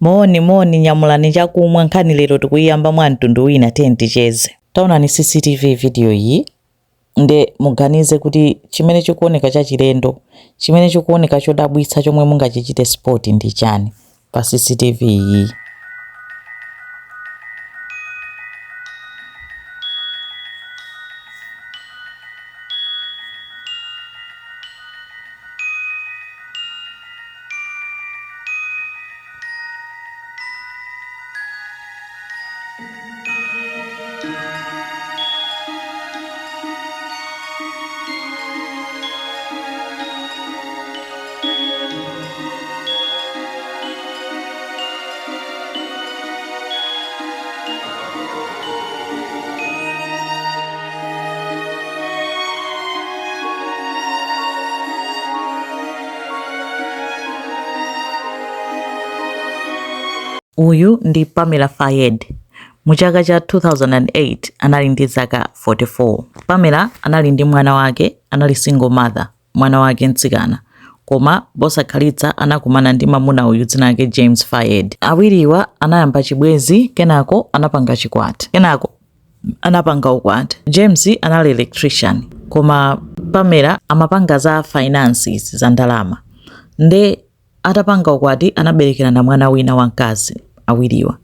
Moni moni, nyamulani chakumwa, nkhani lero tikuyiyamba mwa mtundu wina, tiyeni ticheze. Taonani CCTV video iyi nde muganize kuti chimene chikuoneka chachilendo, chimene chikuoneka chodabwitsa chomwe mungachichite spot ndi chani pa CCTV iyi. Uyu ndi Pamela Fayed. Mu chaka cha 2008 anali ndi zaka 44. Pamela anali ndi mwana wake, anali single mother, mwana wake mtsikana. Koma posakhalitsa anakumana ndi mamuna uyu dzina lake James Fayed. Awiriwa anayamba chibwenzi, kenako anapanga chikwati. Kenako anapanga ukwati. James anali electrician, koma Pamela amapanga za finances, za ndalama. Nde atapanga ukwati anaberekerana mwana wina wamkazi awiriwa,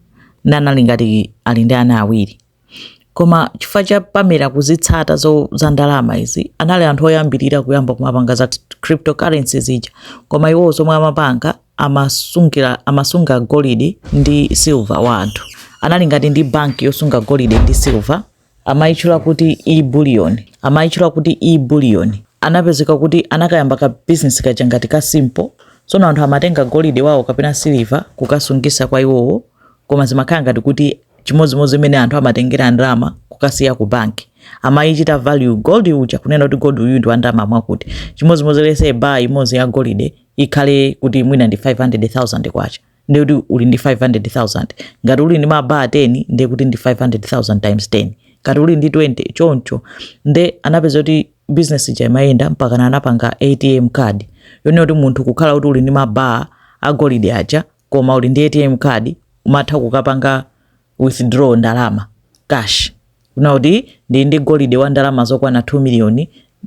nde anali ngati ali ndi ana awiri. Koma chifukwa cha Pamela kuzitsata za ndalama izi, anali anthu oyambirira kuyamba kumapanga za cryptocurrency zija, koma iwowo zomwe amapanga amasunga golide ndi silver wa anthu. Anali ngati ndi banki yosunga golide ndi silver, amayitchula kuti e-bullion, amayitchula kuti e-bullion. Anapezeka kuti anakayamba ka business kaja ngati ka simple. Tsono anthu amatenga golide wawo kapena silver kukasungisa kwa iwowo, koma zimakhala ngati kuti chimodzimodzi imene anthu amatengera ndalama kukasiya ku banki, amayichita value gold uja, kunena kuti gold uyu ndi wa ndalama mwakuti. Chimodzimodzi let's say bar imodzi ya golide ikhale kuti mwina ndi 500,000 kwacha, ndiye kuti uli ndi 500,000. Ngati uli ndi mabar 10, ndiye kuti ndi 500,000 times 10. Ngati uli ndi 20, choncho. Nde anapeza kuti business ija imayenda mpaka anapanga ATM card yonena kuti munthu kukhala kuti uli ndi mabar a golide aja, koma uli ndi ATM card, umatha kukapanga withdraw ndalama cash, kunena kuti ndili ndi golide wa ndalama zokwana 2 million,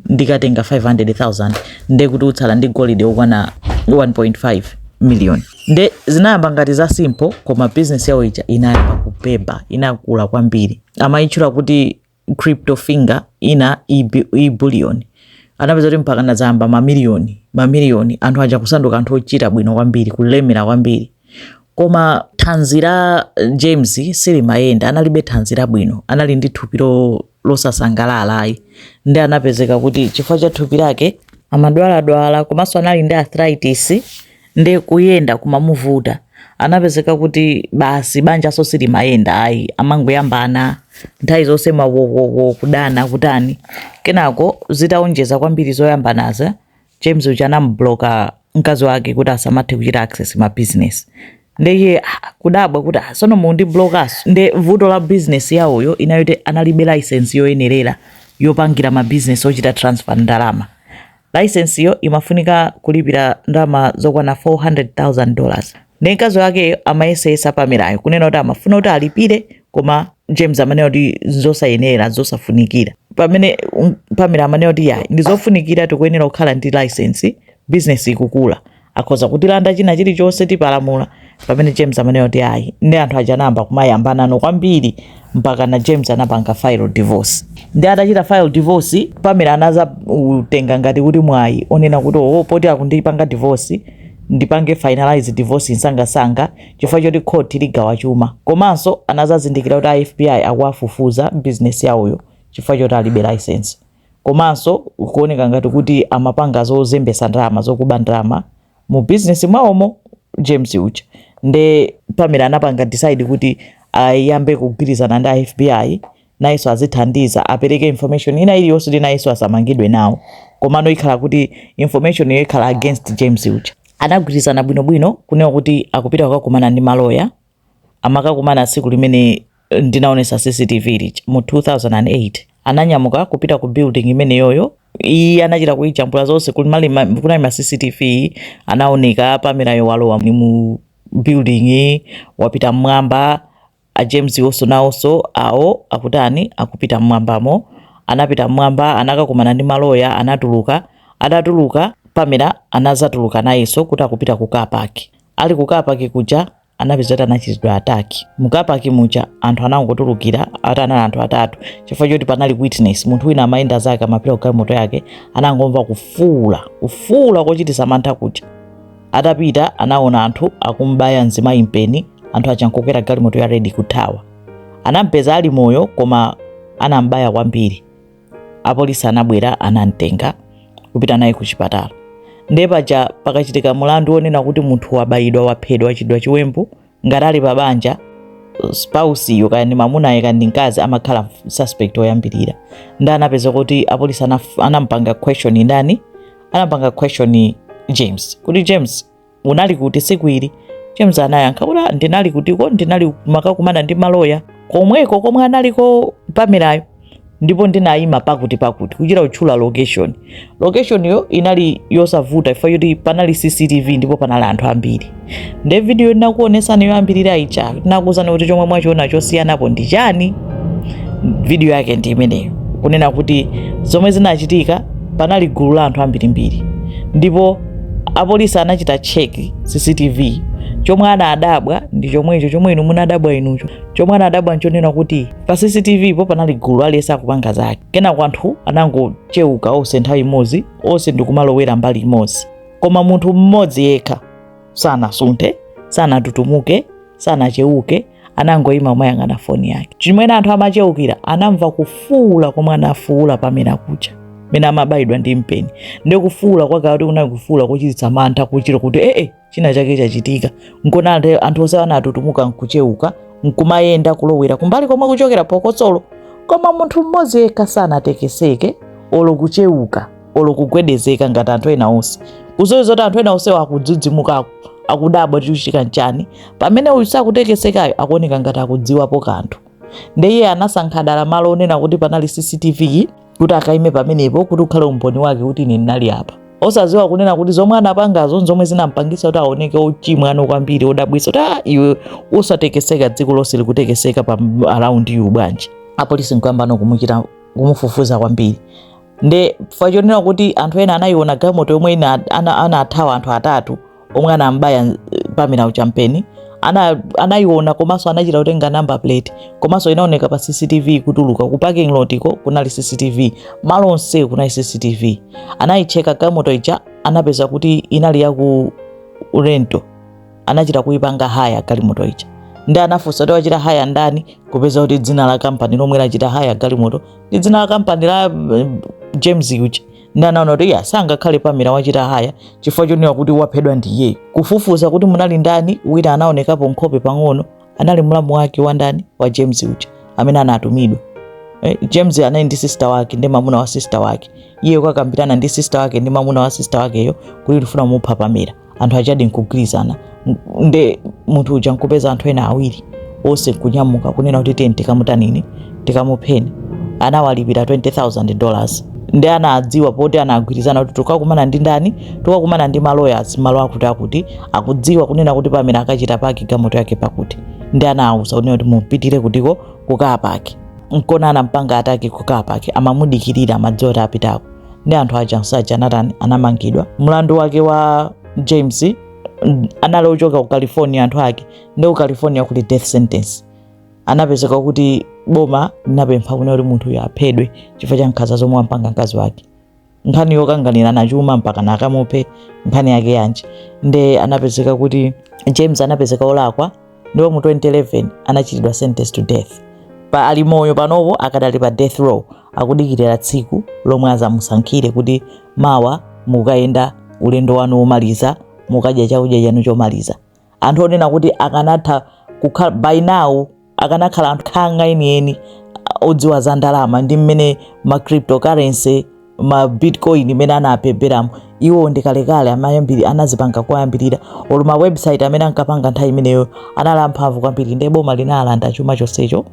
ndikatenga 500,000, nde kuti utsala ndi golide wokwana 1.5 million. Nde zinayamba ngati za simple, koma business yawo ija inayamba kubeba, inakula kwambiri. Amayitchula kuti crypto finger, ina e-bullion. Anapeza kuti mpaka anadzayamba mamiliyoni mamiliyoni, anthu aja kusanduka anthu ochita bwino kwambiri, kulemera kwambiri. Koma thanzi la James silimayenda, analibe thanzi labwino, anali ndi thupi losasangalala ayi. Ndi anapezeka kuti chifukwa cha thupi lake amadwaladwala, komanso anali ndi arthritis, ndi kuyenda kumamuvuta. Anapezeka kuti basi banjaso silimayenda ayi, amangoyambana nthawi zonse, mawowowo, kudana, kutani. Kenako zitaonjeza kwambiri zoyambanaza, James uja anamubloka mkazi wake kuti asamathe kuchita access ma business. Ndiye kudabwa kuti sono mundiblokaso. Nde vuto la business yawoyo inali kuti analibe license yoyenerera yopangira ma business ochita transfer ndalama. License yo imafunika kulipira ndalama zokwana $400,000. Ndi mkazi wake amayesesa Pamelayo kunena kuti amafuna kuti alipire, koma James amanena kuti zosayenera, zosafunikira, pamene Pamela amanena kuti yayi, ndizofunikira, tikuyenera kukhala ndi license, business ikukula, akhoza kutilanda china chilichonse, tipalamula, pamene James amanena kuti ayi. Ndi anthu aja anayamba kumayambanano kwambiri mpaka na James anapanga file divorce. Ndi atachita file divorce, Pamela anazautenga ngati kuti mwayi onena kuti oh, poti akundipanga divorce, ndipange finalize divorce msangasanga chifukwa choti court ligawa chuma. Komanso anazazindikira kuti a FBI akuwafufuza business yawoyo chifukwa choti alibe license, komanso kuoneka ngati kuti amapanga zozembesa ndalama, zokuba ndalama mu business mwawomo James uja. Nde Pamela anapanga decide kuti ayambe kugwirizana ndi a FBI, nayenso azithandiza, apereke information ina iliyonse kuti nayenso asamangidwe nawo, komano ikhala kuti information iyo ikhala against James uja. Anagwirizana bwinobwino kunena kuti akupita kukakumana ndi maloya. Amakakumana tsiku limene ndinaonesa CCTV lija mu 2008. Ananyamuka kupita ku building imeneyoyo. Iye anachita kuijambula zonse, kunali ma CCTV, anaoneka Pamelayo walowa mu building, wapita mmwamba. A James wonso nawonso awo akutani? Akupita mmwambamo. Anapita mmwamba, anakakumana ndi maloya, anatuluka. Atatuluka, Pamela anazatuluka nayenso kuti akupita ku car park. Ali ku car park kuja anapeza kuti anachitidwa attack. Mu car park muja anthu anangotulukira, ati anali anthu atatu, chifukwa choti panali witness. Munthu wina amayenda zake, amapita ku galimoto yake, anangomva kufuula, kufuula kochititsa mantha kuja. Atapita anaona anthu akumbaya mzimayi mpeni. Anthu aja nkukwera galimoto ya red kuthawa. Anampeza ali moyo, koma anambaya kwambiri. Apolisi anabwera, anamtenga kupita naye ku chipatala. Ndiye paja pakachitika mulandu wonena kuti munthu wabayidwa, waphedwa, wachitidwa chiwembu, ngati ali pa banja, spouse iyo, kaya ndi mamunayo kaya ndi mkazi, amakhala suspect woyambirira. Ndi anapeza kuti apolisi anampanga question ndani? Anampanga question James kuti, "James, unali kuti tsiku ili?" James anayankha kuti, "Ah, ndinali kutiko? Ndinali makakumana ndi maloya komweko komwe analiko Pamelayo, ndipo ndinayima pakuti pakuti," kuchita kutchula location. Location yo inali yosavuta chifukwa choti panali CCTV ndipo panali anthu ambiri. Nde video ndinakuonesani yoyambirira ija, ndinakuwuzani kuti chomwe mwachiona chosiyanapo ndi chani? Video yake ndi imeneyo, kunena kuti zomwe zinachitika, panali gulu la anthu ambirimbiri ndipo apolisi anachita check CCTV. Chomwe anadabwa ndi chomwecho chomwe inu munadabwa inucho. Chomwe anadabwa nchonena kuti pa CCTV po panali gulu, aliyense akupanga zake, kenako anthu anangocheuka onse nthawi imodzi, onse ndikumalowera mbali imodzi, koma munthu mmodzi yekha sanasunthe, sanatutumuke, sanacheuke, anangoyima kumayang'ana foni yake. Chimwene anthu amacheukira, anamva kufuula komwe anafuula Pamela kuja mene amabayidwa ndi mpeni. Ndi kufuula kwake kuti kunali kufuula kochititsa mantha, kuchita kuti ee, china chake chachitika. Nkona anthu onse anatutumuka nkucheuka nkumayenda kulowera kumbali komwe kuchokera phokosolo, koma munthu mmodzi yekha sanatekeseke olo kucheuka olo kugwedezeka ngati anthu ena onse. Kusonyeza kuti anthu ena onsewo akudzidzimukako, akudabwa kuti chikuchitika nchani, pamene uyu sakutekesekayo akuoneka ngati akudziwapo kanthu. Nde iye anasankha dala malo onena kuti panali CCTV kuti akaime pamenepo, kuti ukhale umboni wake kuti ine ndinali apa, osadziwa kunena kuti zomwe anapangazo nzomwe zinampangisa kuti aoneke ochimwa ano kwambiri, odabwitsa kuti, ah, iwe usatekeseka, dziko lonse likutekeseka pa around you bwanji? Apolisi nkuyambano kumuchita kumufufuza kwambiri. Nde chifukwa chonena kuti anthu ena anayiona galimoto yomwe anathawa anthu atatu omwe anambaya Pamela uja mpeni, anayiona, komanso anachita kutenga number plate, komanso inaoneka pa CCTV kutuluka ku parking lot iko kunali CCTV, malo onse kunali CCTV. Anayicheka galimoto ija, anapeza kuti inali yaku rental, anachita kuipanga hire galimoto ija. Ndi anafunsa kuti wachita hire ndani, kupeza kuti dzina la kampani lomwe lachita hire galimoto ndi dzina la kampani la James uja. Ndi anaona kuti iya, sangakhale Pamela wachita hire chifukwa chonena kuti waphedwa ndi iyeyo. Kufufuza kuti munali ndani, wina anaonekapo nkhope pang'ono, anali mlamu wake wa ndani? Wa James uja amene anatumidwa. James anali ndi sister wake ndi mamuna wa sister wake. Iye kukakambirana ndi sister wake ndi mamuna wa sister wakeyo kuti tifuna mupha Pamela. Anthu achadi nkugwirizana, nde munthu uja nkupeza anthu ena awiri, onse nkunyamuka kunena kuti tiye tikamutanini, tikamupheni. Anawalipira $20,000. Ndi anadziwa poti anagwirizana kuti tikakumana ndi ndani, tikakumana ndi ma lawyers malo akuti akuti, akudziwa kunena kuti Pamela akachita park galimoto yake pakuti. Ndi anawuza kunena kuti mupitire kutiko? Ku car park. Nkona anampanga attack ku car park, amamudikirira, amadziwa kuti apitako. Ndi anthu aja nsaja anatani? Anamangidwa. Mlandu wake wa James, anali ochoka ku California anthu ake, ndi ku California kuli death sentence. Anapezeka kuti boma linapempha kunena kuti munthu uyu aphedwe chifukwa cha nkhanza zomwe wampanga mkazi wake. Nkhani yokanganirana chuma mpaka nakamuphe, nkhani yake yanji? Nde anapezeka kuti James anapezeka olakwa, ndipo mu 2011 anachitidwa sentence to death. Pa ali moyo panopo, akadali pa death row, akudikirira tsiku lomwe azamusankhire kuti mawa mukayenda ulendo wanu womaliza, mukadya chakudya chanu chomaliza. Anthu onena kuti akanatha kukhala by now akanakhala anthu khanga enieni odziwa za ndalama ndi mmene ma cryptocurrency, ma bitcoin imene anapemberamo iwo ndi kalekale amayambiri anazipanga koyambirira, olo ma website amene ankapanga nthawi imeneyo anali amphamvu kwambiri. Ndi boma linalanda chuma chonsecho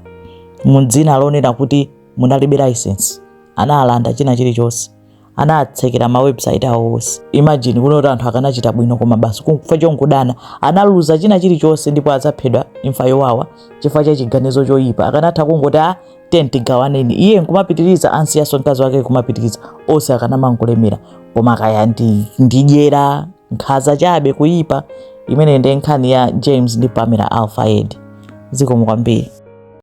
mu dzina lonena kuti munalibe license. Analanda china chilichonse. Anatsekera ma website awo onse. Imagine kunoti anthu akanachita bwino, koma basi kufa chongudana, analuza china chilichonse ndipo adzaphedwa imfa yowawa chifukwa cha chiganizo choyipa. Akanatha kungoti, "A, tiyeni tigawaneni," iye nkumapitiriza, ansiyaso mkazi wake kumapitiriza, onse akanamangolemera. Koma kaya ndidyera, nkhaza chabe, kuyipa. Imene ndi nkhani ya James ndi Pamela Al Fayed. Zikomo kwambiri.